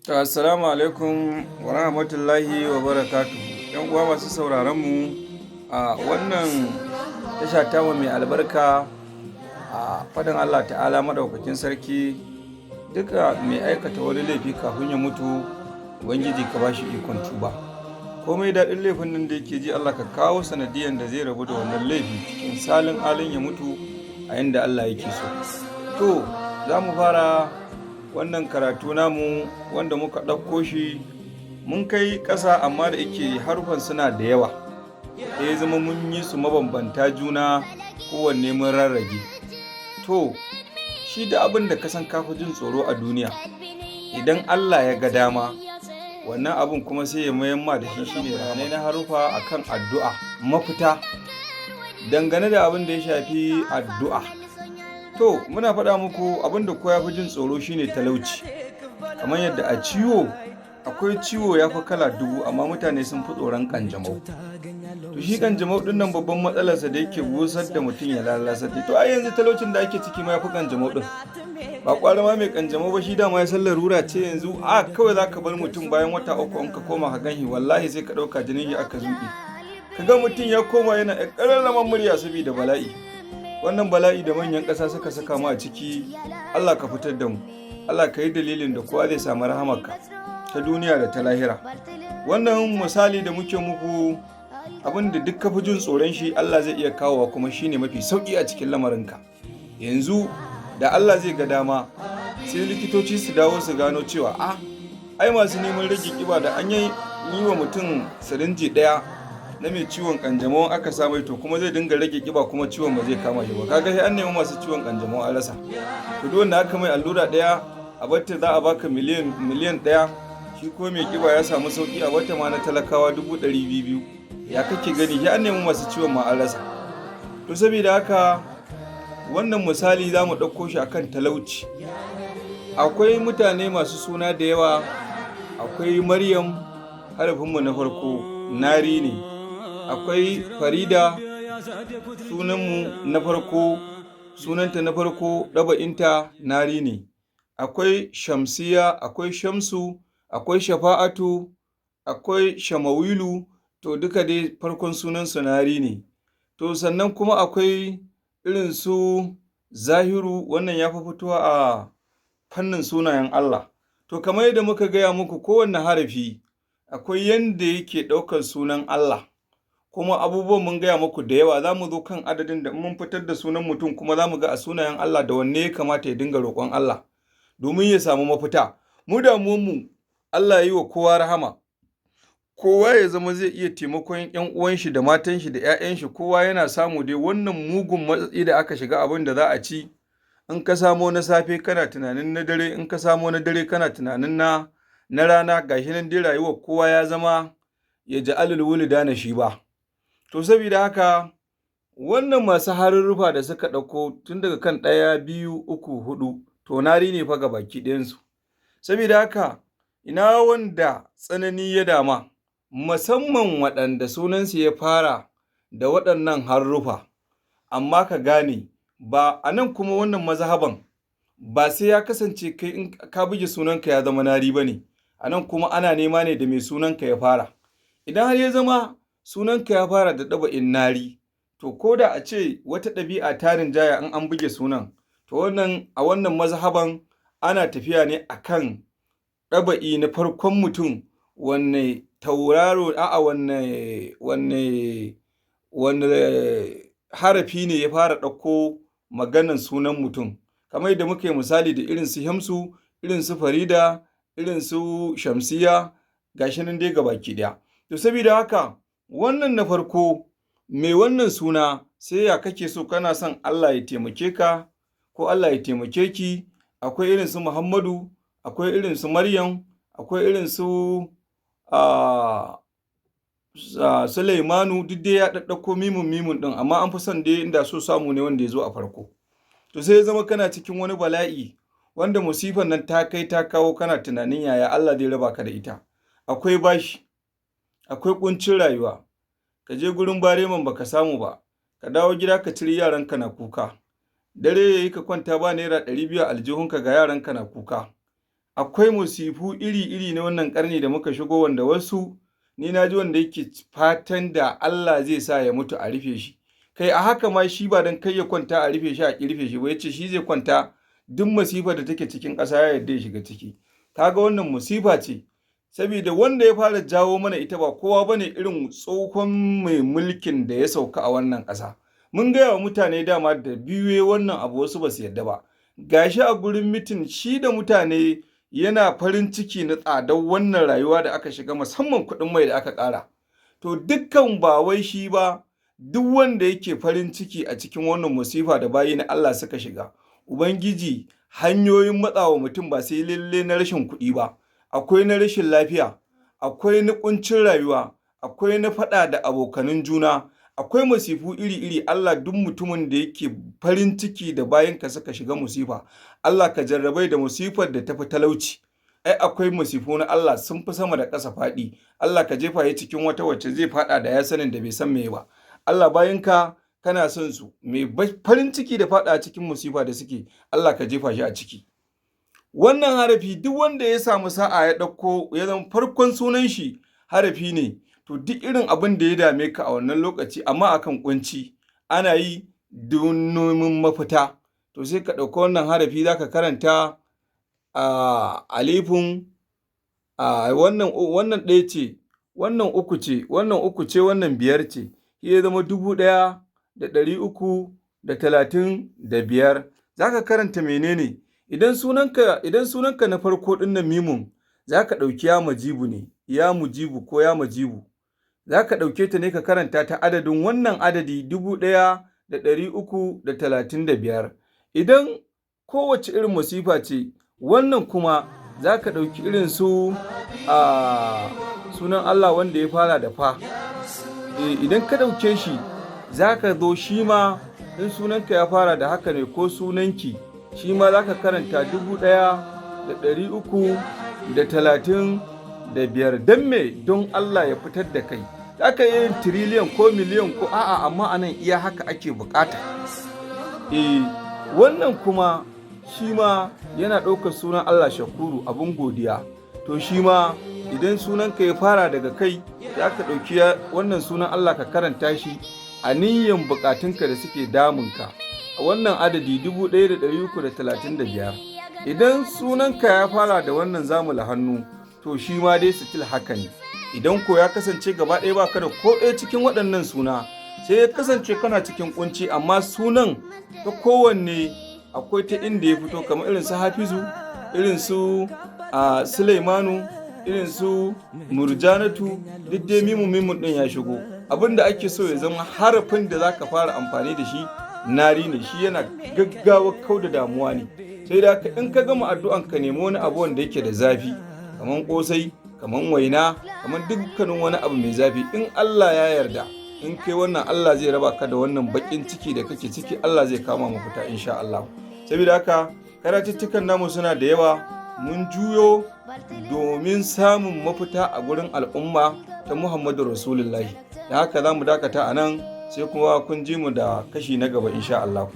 To, assalamu alaikum wa rahmatullahi wa barakatuhu. ‘Yan uwa masu sauraron mu a wannan tasha tamu mai albarka, a fadin Allah ta'ala madaukakin sarki, duka mai aikata wani laifi kafin ya mutu, Ubangiji ka bashi ikon tuba. Komai daɗin laifin nan da yake ji, Allah ka kawo sanadiyan da zai rabu da wannan laifi cikin salin alin, ya mutu a inda Allah yake so. To, za mu fara wannan karatu namu wanda muka ɗauko shi mun kai ƙasa, amma da yake harufan suna da yawa, da ya zama mun yi su mabambanta juna, kowanne mun rarrage. To, shi da abin da ka san kafi jin tsoro a duniya, idan Allah ya ga dama, wannan abin kuma sai ya mayan ma da shi. Shine bayanai na harufa akan addu'a, mafita dangane da abin da ya shafi addu'a. To, muna faɗa muku, abin da kowa ya fi jin tsoro shine talauci. Kamar yadda a ciwo akwai ciwo ya fi kala dubu, amma mutane sun fi tsoron kanjamau. To, shi kanjamau ɗin nan, babban matsalarsa da yake busar da mutum ya lalasa. To, ai yanzu talaucin da ake ciki ma ya fi kanjamau ɗin. Ba kwara ma mai kanjamau ba, shi dama ya san larura ce. Yanzu a kawai za ka bar mutum, bayan wata 3 in ka koma ka ganshi, wallahi sai ka ɗauka jinin shi aka zuƙe. Ka ga mutum ya koma yana ƙararraman murya saboda bala'i. Wannan bala'i da manyan ƙasa suka saka mu a ciki, Allah ka fitar da mu. Allah ka yi dalilin da kowa zai samu rahamarka ta duniya da ta lahira. Wannan misali da muke muku, abin da duk ka fi jin tsoron shi, Allah zai iya kawowa kuma shine mafi sauƙi a cikin lamarinka. Yanzu da Allah zai ga dama, sai likitoci su dawo su gano cewa a ai masu neman rage kiba, da an yi wa mutum sirinji ɗaya na mai ciwon kanjamau aka sa mai, to kuma zai dinga rage kiba, kuma ciwon ba zai kama shi ba. Kaga sai an nemi masu ciwon kanjamau an rasa. To, duk wanda aka mai allura ɗaya a batta, za a baka miliyan 1. Shi ko mai kiba ya samu sauki, a wata ma na talakawa 200,000. Ya kake gani? Sai an nemi masu ciwon ma an rasa. To, saboda haka wannan misali za mu ɗauko shi akan talauci. Akwai mutane masu suna da yawa. Akwai Maryam, harafinmu na farko nari ne. Akwai Farida, sunanmu na farko, sunanta na farko ɗaba'inta nari ne. Akwai Shamsiya, akwai Shamsu, akwai Shafa'atu, akwai Shamawilu. To, duka dai farkon sunan nari ne. To, sannan kuma akwai irin su Zahiru, wannan ya fi fitowa a fannin sunayen Allah. To, kamar yadda muka gaya muku, kowanne harafi akwai yanda yake ɗaukar sunan Allah. Kuma abubuwan mun gaya muku da yawa, za mu zo kan adadin da mun fitar da sunan mutum, kuma za mu ga a sunayen Allah da wanne ya kamata ya dinga roƙon Allah domin ya samu mafita. Mu damuwanmu, Allah ya yi wa kowa rahama, kowa ya zama zai iya taimakon ‘yan uwan shi da matan shi da ‘ya'yan shi, kowa yana samu dai. Wannan mugun matsatsi da aka shiga, abin da za a ci, in ka samo na safe kana tunanin na dare, in ka samo na dare kana tunanin na rana. Gashi nan dai rayuwar kowa ya zama ya ji alul wulida shi ba. To, saboda haka wannan masu harurrufa da suka ɗauko tun daga kan ɗaya, biyu, uku, huɗu, to nari ne fa ga baki ɗayansu. Saboda haka ina wanda tsanani ya dama, musamman waɗanda sunansu ya fara da waɗannan haruffa. Amma ka gane ba a nan kuma, wannan mazhaban ba sai ya kasance kai in ka buge sunanka ya zama nari ba ne. A nan kuma ana nema ne da mai sunanka ya fara. Idan har ya zama sunanka ya fara da ɗaba'in nari, to ko da a ce wata ɗabi'a ta rinjaya in an buge sunan, to wannan a wannan mazhaban ana tafiya ne akan ɗaba'i na farkon mutum, wanne tauraro, a'a, wanne harafi ne ya fara ɗauko maganan sunan mutum. Kamar yadda muka yi misali da irin su Hamsu, irin su Farida, irin su Shamsiya, gashi nan dai gabaki ɗaya. To, saboda haka wannan na farko, mai wannan suna, sai ya kake so, kana son Allah ya taimake ka ko Allah ya taimake ki. Akwai irin su Muhammadu, akwai irin su Maryam, akwai irin su Sulaimanu, duk dai ya ɗaɗɗauko mimun mimun ɗin, amma an fi son dai inda so samu ne wanda ya zo a farko. To, sai ya zama kana cikin wani bala'i wanda musifan nan ta kai ta kawo, kana tunanin yaya Allah zai raba ka da ita. Akwai bashi, akwai ƙuncin rayuwa, ka je gurin bareman baka samu ba, ka dawo gida ka ciri yaranka na kuka, dare yayi ka kwanta ba naira 200 a aljihunka, ga yaranka na kuka. Akwai musifu iri-iri na wannan ƙarni da muka shigo, wanda wasu ni na ji wanda yake fatan da Allah zai sa ya mutu a rufe shi. Kai, a haka ma shi ba don kai ya kwanta a rufe shi a rufe shi ba, ya ce shi zai kwanta duk masifar da take cikin ƙasa ya yarda ya shiga ciki. Kaga wannan musifa ce, saboda wanda ya fara jawo mana ita ba kowa bane irin tsohon mai mulkin da ya sauka a wannan ƙasa. Mun gaya wa mutane dama da biyu wannan abu, wasu ba su yarda ba. Gashi a gurin meeting shi da mutane yana farin ciki na tsadar wannan rayuwa da aka shiga, musamman kuɗin mai da aka ƙara. To dukkan ba wai shi ba, duk wanda yake farin ciki a cikin wannan musifa da bayi na Allah suka shiga. Ubangiji, hanyoyin matsawa mutum ba sai lalle na rashin kuɗi ba. Akwai na rashin lafiya, akwai na ƙuncin rayuwa, akwai na faɗa da abokanin juna, akwai masifu iri-iri. Allah, duk mutumin da yake farin ciki da bayinka suka shiga musifa, Allah ka jarrabai da musifar da tafi talauci. Ai akwai masifu na Allah sun fi sama da ƙasa faɗi. Allah ka jefa ya cikin wata wacce zai faɗa da ya sanin da bai san me ba. Allah, bayinka kana son su, mai farin ciki da faɗa cikin musifa da suke, Allah ka jefa shi a ciki. Wannan harafi, duk wanda ya samu sa'a ya ɗauko ya zama farkon sunan shi harafi ne, to duk irin abin da ya dame ka a wannan lokaci, amma akan kunci ana yi don neman mafita, to sai ka ɗauka wannan harafi, za ka karanta a alifun a wannan, wannan ɗaya ce, wannan uku ce, wannan uku ce, wannan biyar ce, shi ya zama 1335. Za ka karanta menene? Idan sunanka na farko ɗin nan mimun, za ka ɗauki ya majibu ne, ya mujibu ko ya majibu. Za ka ɗauke ta ne ka karanta ta adadin wannan adadi 1335. Idan kowace irin masifa ce, wannan kuma za ka ɗauki irin su a sunan Allah wanda ya fara da fa. Idan ka ɗauke shi, za ka zo shi ma in sunanka ya fara da haka ne ko sunanki, shi ma za ka karanta 1335. Don me? Don Allah ya fitar da kai. Za ka yi tiriliyan ko miliyan ko a'a, amma anan iya haka ake bukata. Wannan kuma shi ma yana ɗaukar sunan Allah Shakuru, abin godiya. To shi ma idan sunanka ya fara daga kai, za ka ɗauki wannan sunan Allah ka karanta shi a niyyan bukatunka da suke damunka, a wannan adadi 1335. Idan sunanka ya fara da wannan zamula hannu, to shi ma dai still haka ne. Idan ko ya kasance gaba ɗaya baka da ko ɗaya cikin waɗannan suna, sai ya kasance kana cikin kunci, amma sunan ta kowanne akwai ta inda ya fito, kamar irin su Hafizu, irin su a Sulaimanu, irin su Murjanatu, duk dai mimu mimun ɗin ya shigo. Abin da ake so ya zama harafin da zaka fara amfani da shi nari ne, shi yana gaggawa kau da damuwa ne. Sai da in ka gama addu'an, ka nemi wani abu wanda yake da zafi, kaman kosai, kaman waina, kaman dukkanin wani abu mai zafi. In Allah ya yarda, in kai wannan, Allah zai raba ka da wannan bakin ciki da kake ciki, Allah zai kama mafita insha Allah. Saboda haka karatuttukan namu suna da yawa. Mun juyo domin samun mafita a gurin al'umma ta Muhammadu Rasulullahi. Da haka za mu dakata a nan, sai kuma kun ji mu da kashi na gaba insha Allah.